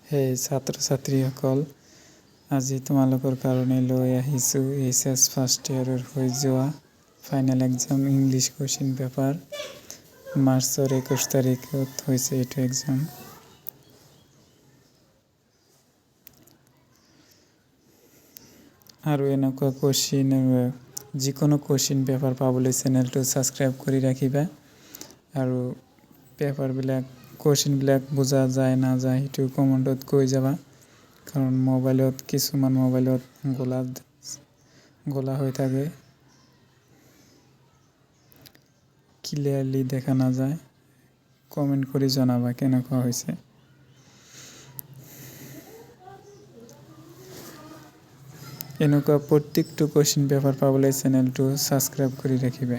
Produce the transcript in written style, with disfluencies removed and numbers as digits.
হেই ছাত্ৰ ছাত্ৰীসকল, আজি তোমালোকৰ কাৰণে লৈ আহিছোঁ এইচ এছ ফাৰ্ষ্ট ইয়াৰৰ হৈ যোৱা final exam English question paper. মাৰ্চৰ 21 তাৰিখত হৈছে এইটো এক্সাম। আৰু এনেকুৱা কুৱেশ্যন, যিকোনো কুৱেশ্যন পেপাৰ পাবলৈ চেনেলটো ছাবস্ক্ৰাইব কৰি ৰাখিবা। আৰু পেপাৰবিলাক, কুৱেশ্যনবিলাক বুজা যায় নাযায়, সেইটো কমেণ্টত কৈ যাবা। কাৰণ মোবাইলত, কিছুমান মোবাইলত গোলা গোলা হৈ থাকে, ক্লিয়াৰলি দেখা নাযায়। কমেণ্ট কৰি জনাবা কেনেকুৱা হৈছে। এনেকুৱা প্ৰত্যেকটো কুৱেশ্যন পেপাৰ পাবলৈ চেনেলটো ছাবস্ক্ৰাইব কৰি ৰাখিবা।